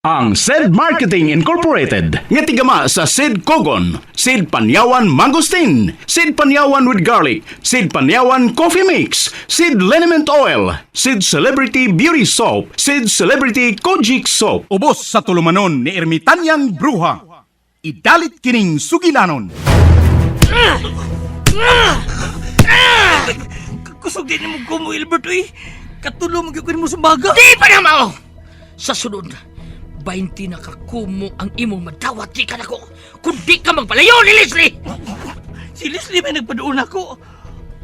Ang Said Marketing Incorporated nga tigama sa Sid Kogon, Sid Panyawan Mangosteen, Sid Panyawan with Garlic, Sid Panyawan Coffee Mix, Sid Liniment Oil, Sid Celebrity Beauty Soap, Sid Celebrity Kojic Soap. Ubos sa tulumanon ni Ermitanyang Bruha. Idalit kining sugilanon. Kusog din mo ko mo, Ilbert, uy. Katulo mo gyud mo sa baga. Di pa na mao! Sa sunod, 20 na kakumo ang imong madawat di ka nako. Kung di ka magpalayo ni Leslie! Si Leslie may nagpaduon ako.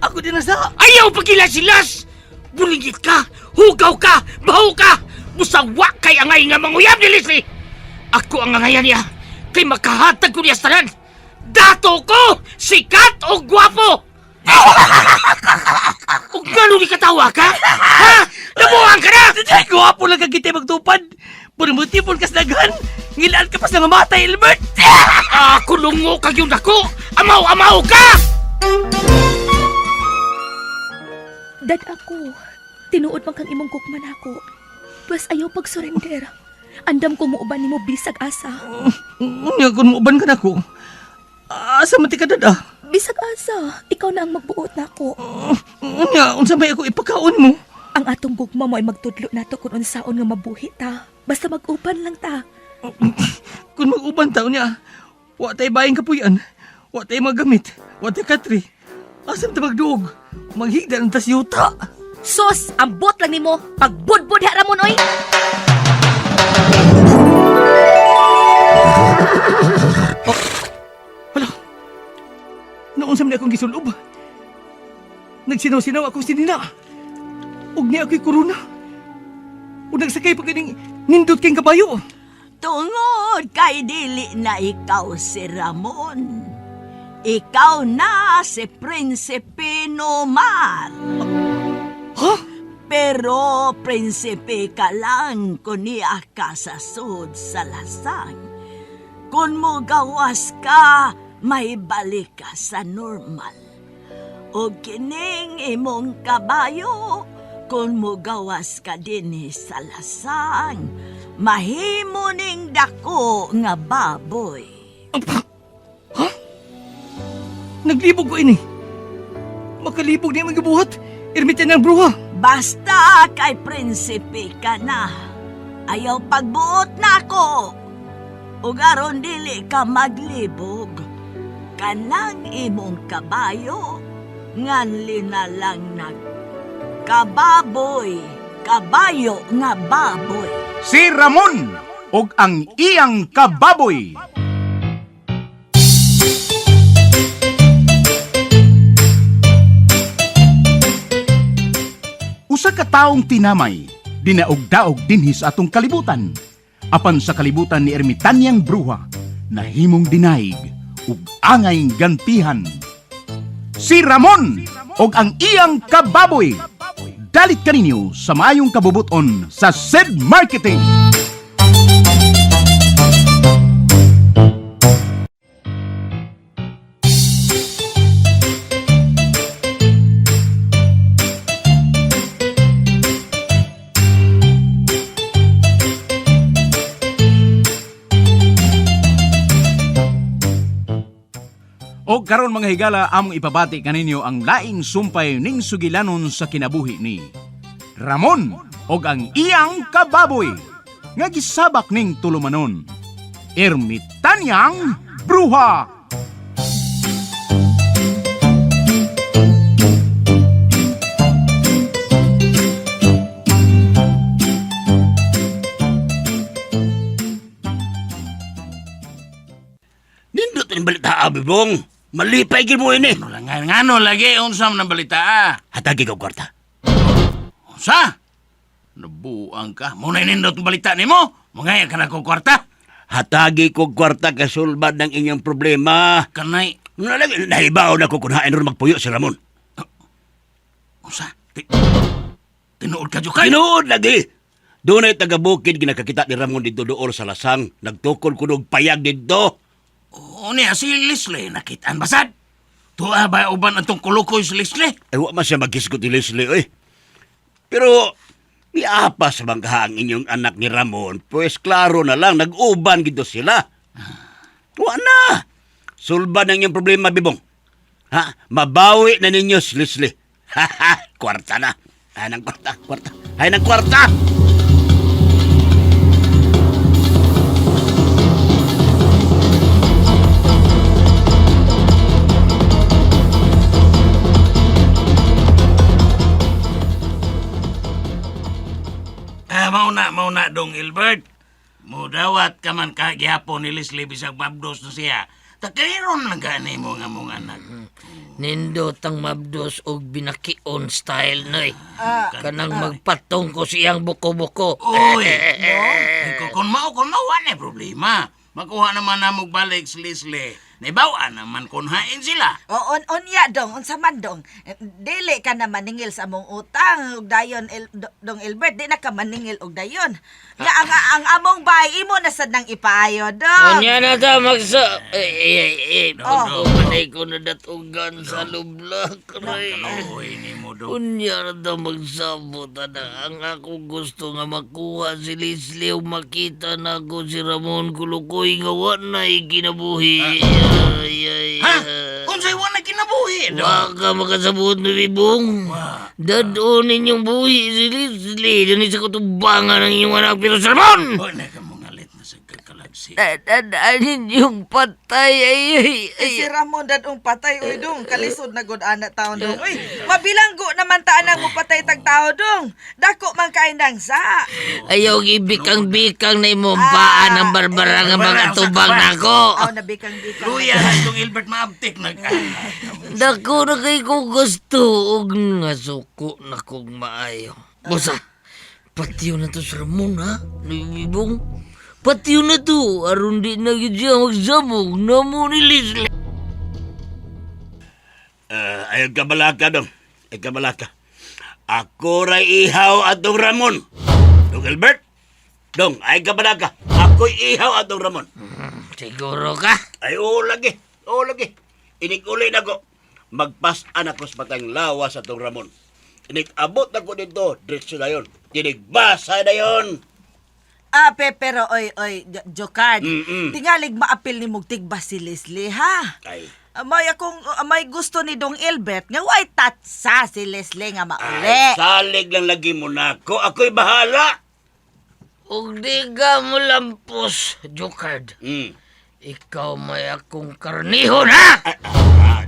Ako din na sa... Ayaw pagila si Las! Bulingit ka! Hugaw ka! Baho ka! Busawa kay angay nga manguyab ni Leslie! Ako ang angayan niya kay makahatag ko niya sa tanan! Dato ko! Sikat o gwapo! O gano'n ni katawa ka? Ha? Nabuang ka na! Ay, gwapo lang kag kita magtupad. Puro kas daghan. Ngilaan ka pa sa mamatay, Ilbert. Ako lungo kag yung dako! Amaw-amaw ka! Dad ako, tinuod man kang imong gugma nako. Pwes ayaw pag-surrender. Andam ko muuban nimo bisag asa. Unya, kung muuban ka nako. Asa man ti ka dad, ah? Bisag asa, ikaw na ang magbuot nako. Unya, unsa may ako ipakaon mo? Ang atong gugma mo ay magtudlo nato kung unsaon nga mabuhi ta. Basta mag-uban lang ta. Kung mag-uban ta, unya, wa tay bayang kapuyan. Wa tay magamit. Wa tay katri. Asa man ta magduog? Maghigda ng tas yuta. Sos, ambot lang nimo. Pagbudbud ha ramon oy. Hala. Noon sa akong gisulob. Nagsinaw-sinaw akong sinina. Ug niya ako'y korona. Ug nagsakay pa kining nindot kayong kabayo. Tungod kay dili na ikaw si Ramon. Ikaw na si Prinsipe Nomar. Ha? Pero prinsipe ka lang kung niya ka sa sud sa lasang. Kung mo gawas ka, may balik ka sa normal. O kining imong kabayo, kung mo gawas ka dinhi sa lasang, mahimo ning dako nga baboy. Naglibog ko ini. Makalibog niya magibuhat. Ermitan ng bruha. Basta kay prinsipe ka na. Ayaw pagbuot na ako. Ug aron dili ka maglibog. Kanang imong kabayo, nganli na lang nag kababoy, kabayo nga baboy. Si Ramon og ang iyang kababoy. Usa ka taong tinamay, dinaog-daog dinhi sa atong kalibutan. Apan sa kalibutan ni Ermitanyang Bruha, nahimong dinaig ug angay gantihan. Si Ramon og ang iyang kababoy. Dalit kaninyo sa maayong kabubuton sa Sid Marketing. O karon mga higala among ipabati kaninyo ang laing sumpay ning sugilanon sa kinabuhi ni Ramon og ang iyang kababoy nga gisabak ning tulumanon. Ermitanyang Bruha. Nindot ang balita, abi bong. Malipay gid mo ini. Ano lang ngano lagi unsa man ang balita ah? Hatagi ka og kwarta. Unsa? Nabuang ka. Muna nindot ang balita nimo. Mangaya ka na kog kwarta. Hatagi ko kwarta kasulbad ng inyong problema. Kanay Ano lagi nahibaw na ko kun hain ron magpuyo si Ramon. unsa? Tinuod ka jukay. Tinuod lagi. Dunay taga bukid ginakakita ni Ramon didto dool sa lasang. Nagtukol kuno og payag didto. O niya si Leslie nakitaan basad. Tuwa ba uban atong kulukoy si Leslie? Ay wa man siya maghisgot ni Leslie oy. Pero Miapas bang ka ang inyong anak ni Ramon, pues klaro na lang, nag-uban gito sila. Wa na! Sulba na inyong problema, Bibong. Ha? Mabawi na ninyo si Leslie. Ha ha! Kwarta na. Ay ng kwarta, kwarta. Ay ng kwarta! Ah, mao na dong Ilbert. Mudawat ka man ka gihapon ni Leslie bisag mabdos na siya. Takriron lang gani mo nga mong anak. Nindot ang mabdos og binakion style noy. Kanang magpatong ko siyang buko-buko. Uy! Kung mao, wala problema. Makuha naman na mo balik si Leslie. Naibawa naman kung hain sila. O on onya dong, unsa man dong. Dili ka na maningil sa among utang ug dayon dong Elbert di na ka maningil og dayon. Nga ang among bahay imo na sad nang ipaayo dong. Unya na ta magsa... Ay, ay, ay, ay. Oh. Panay ko na datugan sa lublak. Ray. Kaluoy ni mo dong. Unya na ta magsabot ana. Ang ako gusto nga makuha si Leslie o makita na ako si Ramon Kulukoy nga wa na ikinabuhi. Ay, ay, Ha? ay. Unsay wa na kinabuhi dong? Wa ka makasabot ni Bibong. Dadon ninyong buhi si Leslie. Dani sa kutubangan ng inyong anak pero si Ramon! Wa na ka mongalit na sa kakalagsi. Dadaan ninyong patay. Ay, ay, ay. Si Ramon dadong patay uy dong, kalisod na gud ana taon dong. Uy, mabilanggo naman ta anang mupatay tag tao dong. Dako man kay nang sa. Ayaw ibikang-bikang na imong paan ang barbara nga mga Barbara, usa ka tubang ba? nako. Aw nabikang bikang. Luya na itong Ilbert maabtik nag. Dako na kay ko gusto og nga suko na kog maayo. Busa, patiyo na to sa Ramon ha, Libong. Patiyo na to, aron di na gyud siya magsamog na mo ni Leslie. Ayaw ka balaka, dong. Ayaw ka balaka. Ako ray ihaw atong Ramon. Dong Albert? Dong, ay ka balaka. Ako'y ihaw atong Ramon. Siguro ka? Ay, oo lagi. Oo lagi. Inig-uli na ko. Magpas-an ako sa patang lawas atong Ramon. Inig-abot ako dito. Diretso na yun. Tinigbasa na yun. Ah, pe, pero oy oy Jokard. Mm-mm. Tingalig maapil ni mugtig ba si Leslie ha? Ay, May akong may gusto ni Dong Elbert nga way tatsa si Leslie nga ay, mauli. salig lang lagi mo na ako. Ako'y bahala. Og di ka mo lampos, Jokard. Ikaw may akong karnihon ha! Ay, ah,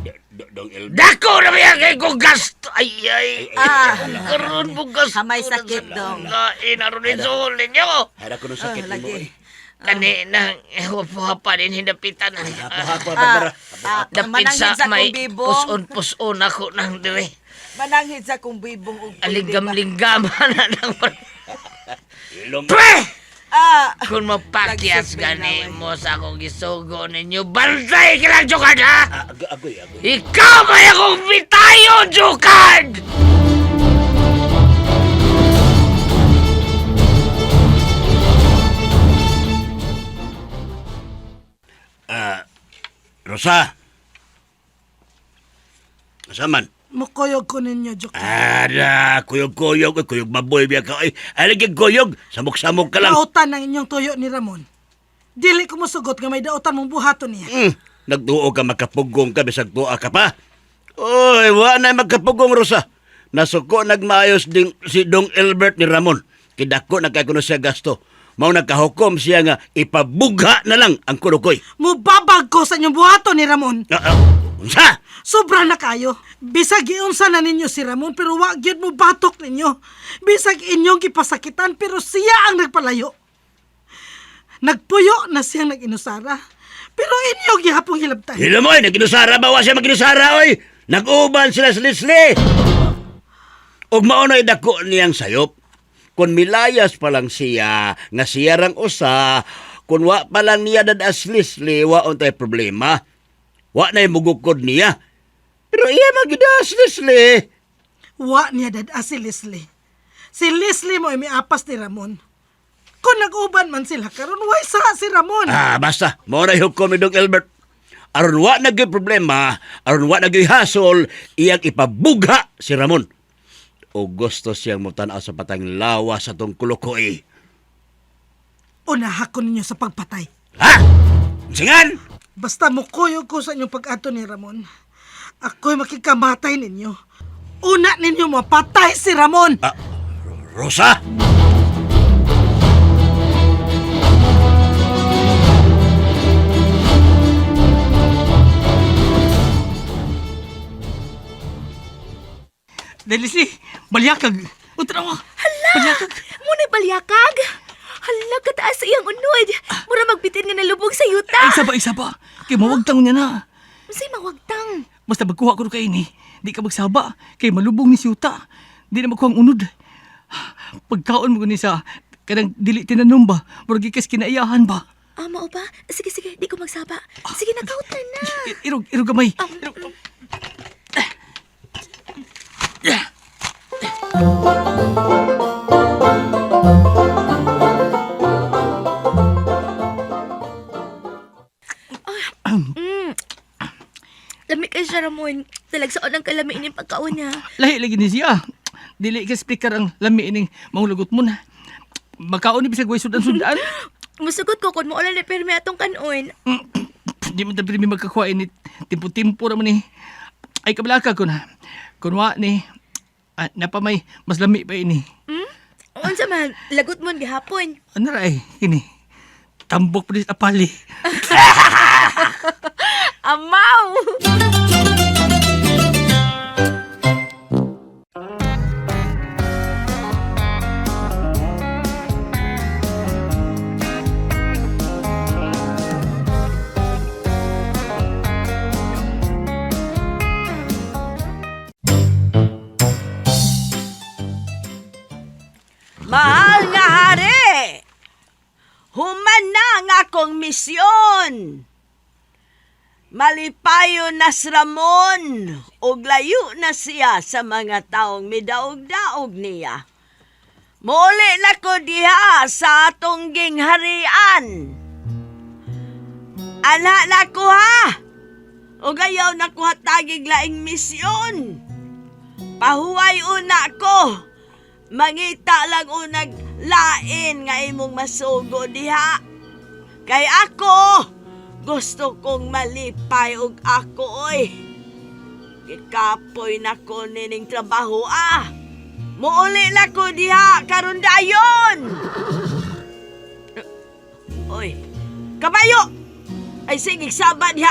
Dong Albert. Dako na ba kay ko gasto? Ay, ay. Ah. Karon mo gasto. Hamay sakit, dong. Kain aron ni suhol ninyo. Hara ko nung sakit Ah, mo. lagi. Eh. Kani nang hapa din hinapitan. Hapa-hapa, Barbara. Ah, Dapit mananghid sa sa may kong bibong. puson-puson ako nang dire. Mananghid sa kong bibong og pwede ba? Alinggam-linggam na nang Ilong. Pre! Ah, Kung mapakyas Lagsip gani na, mo sa akong gisugo ninyo, bantay ka lang, Jokard, ha? Ah, agoy, agoy. Ikaw may akong bitayo, Jokard! Ah, Rosa. Asa man? Mukuyog ko ninyo, Jokard. Ada, kuyog-kuyog, ay, kuyog baboy biya ka. Ay, ay lagi kuyog. Samok-samok ka lang. Dautan ang inyong tuyo ni Ramon. Dili ko mosugot nga may dautan mong buhaton niya. Nagduo ka makapugong ka, bisag tuwa ka pa. Oy, wa na magkapugong, Rosa. Nasuko nagmaayos ding si Dong Albert ni Ramon. Kidako na kay kuno siya gasto. Mao nagkahukom siya nga ipabugha na lang ang kunukoy. Mubabag ko sa inyong buhaton ni Ramon. Ah, ah, unsa? Sobra na kayo. Bisag giunsa na ninyo si Ramon pero wa gyud mo batok ninyo. Bisag inyong gipasakitan pero siya ang nagpalayo. Nagpuyo na siyang nag-inusara. Pero inyo gihapong hilabtan. Hila mo, eh, naginusara ba? Wa siya maginusara, oy! Nag-uban sila sa Leslie! Ug mao na'y dako niyang sayop. Kung milayas pa lang siya, nga siya rang usa, kung wa pa lang niya dadas Leslie, wa untay problema. Wa na'y mugukod niya. Pero iya magidas Leslie. Wa niya dad si Leslie. Si Leslie mo ay miapas ni Ramon. Kung nag-uban man sila karon, way sa si Ramon. Ah, basta, mao na'y hukom ni Dong Albert. Aron wa na gyud problema, aron wa na gyud hasol, iyang ipabugha si Ramon. O gusto siyang mutanaw sa patang lawas sa tong kulukoy. Unaha ko ninyo sa pagpatay. Ha? Singan! Basta mukuyog ko sa inyong pag-ato ni Ramon. Ako'y makikamatay ninyo. Una ninyo mapatay si Ramon! Ah, Rosa! Dahil Leslie, balyakag. O tanawa. Hala! Balyakag. Muna'y balyakag! Hala, kataas sa iyang unod! Mura magbitin nga nalubog sa yuta! Ay, isa pa, isa pa. Kay mawagtang niya na. Unsay mawagtang? Basta magkuha ko kay ini, di ka magsaba. Kay malubong ni siyuta. Di na makuha ang unod. Pagkaon mo ni sa kanang dili tinanom ba? Murag gikas kinaiyahan ba? Ah, mao ba? Sige, sige, di ko magsaba. Sige, nakautan na. Irog, irog gamay. Irog. Lami kay siya, Ramon. Talagsaon ang kalami ining pagkaon niya. Lahi lagi ni siya. Dili ka speaker ang lami ining mahulagot mo na. Magkaon ni bisag way sudan-sudan. Musugot ko kung maulan ni pirmi atong kanon. Di man tabi mi magkakuha ini timpo-timpo ra man ni. Ay kabalaka ko na. Kunwa ni napamay mas lami pa ini. Unsa man, lagot mo gihapon. Ano ra ay ini? Tambok pa sa apali. Amaw! Mahal nga hari! Human na ang akong misyon! Malipayo na si Ramon ug layo na siya sa mga taong midaog-daog niya. Muli na ko diha sa atong gingharian. Ana na ko ha! Ug ayaw na ko hatagig laing misyon. Pahuway una ko. Mangita lang unag lain nga imong masugo diha. Kay ako, gusto kong malipay og ako oy. Gikapoy na ko nining trabaho ah. Muuli na ko diha karon dayon. Oy, kabayo! Ay sige, saba diha.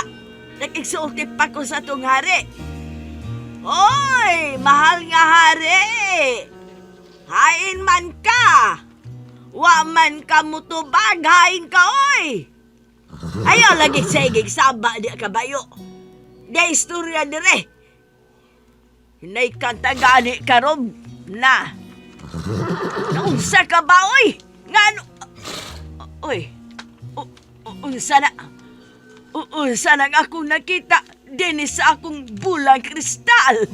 Nakigsulti pa ko sa tong hari. Oy, mahal nga hari! Hain man ka! Wa man ka mutubag, hain ka, oy! Ayaw lagi sigig saba di kabayo. Di istorya dire. Hinay kanta gani karon na. Naunsa ka ba, oy? Nga ano? Oy, unsa na? Unsa na nga akong nakita dinhi sa akong bulang kristal?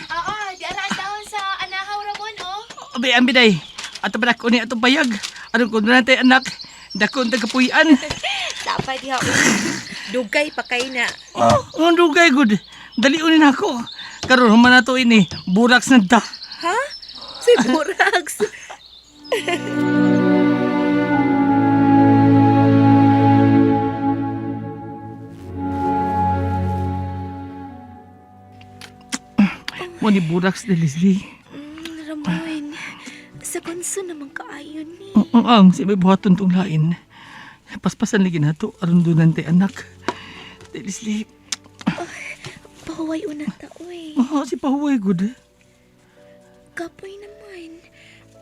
Oo, di ara ang taon sa Anahaw, Ramon, oh. Abi ambi day. Ato pa ko ni atong payag. Aron ko na tay anak. Dako ang tagapuy-an. Sapa diha, oh. Dugay pa kay na. Oh, ang dugay gud. Dali unin ako. Karon human na to ini. Buraks na ta. Ha? Si Borax. Mo ni Buraks ni Leslie. Ramon, sa konso naman kaayo ni. Ang ang si may buhaton tong lain. Paspasan lagi nato aron dunan tay anak. Day Leslie, Pahuway una ta, oy. oh, si pahuway gud. Kapoy naman.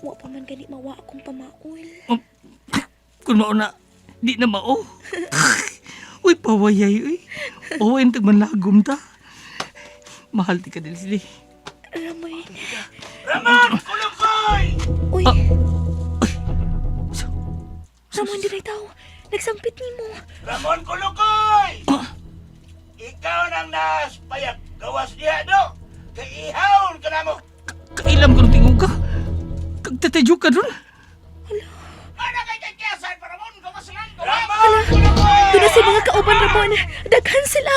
Wa pa man gani mawa akong pamaol. Oh, Kun mao na di na mao. Uy, pawayay uy. Pahuway ang tagmanlagom ta. Mahal ti ka Leslie. Ramon. Ramon, kulukoy! Uy. Ah. Ramon, diray tao. Nagsampit nimo. Ramon Kulukoy! Ikaw nang naas payag gawas diha do. Kay ihawon ka na mo. Kailam ko ng tingog ka. Tatay Juka dun. Hala, doon na si mga kauban, Ramon. Daghan sila.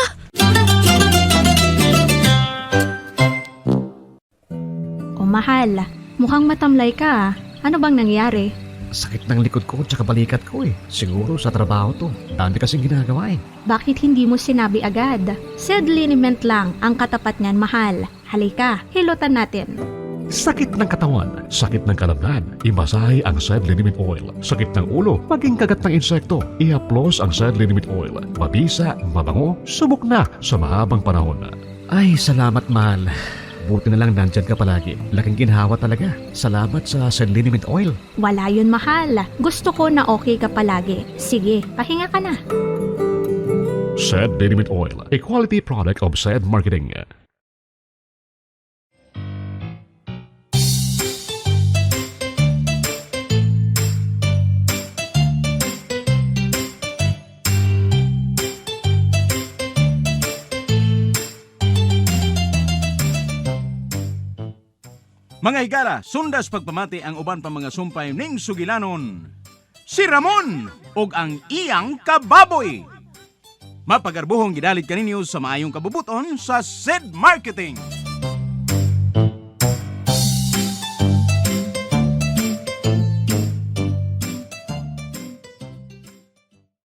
O mahal, mukhang matamlay ka ah. Ano bang nangyari? Sakit ng likod ko tsaka balikat ko eh. Siguro sa trabaho to. Dami kasing ginagawa eh. Bakit hindi mo sinabi agad? Said liniment lang ang katapat niyan, mahal. Halika, hilutan natin. Sakit ng katawan, sakit ng kalamnan, imasahe ang Sad Liniment Oil. Sakit ng ulo, maging kagat ng insekto, ihaplos ang Sad Liniment Oil. Mabisa, mabango, subok na sa mahabang panahon. Ay, salamat mahal. Buti na lang nandyan ka palagi. Laking ginhawa talaga. Salamat sa Sad Liniment Oil. Wala yun, mahal. Gusto ko na okay ka palagi. Sige, pahinga ka na. Sad Liniment Oil, a quality product of Sad Marketing. Mga higala, sundas pagpamati ang uban pa mga sumpay ning sugilanon. Si Ramon og ang iyang kababoy. Mapagarbuhong gidalit kaninyo sa maayong kabubuton sa Said Marketing.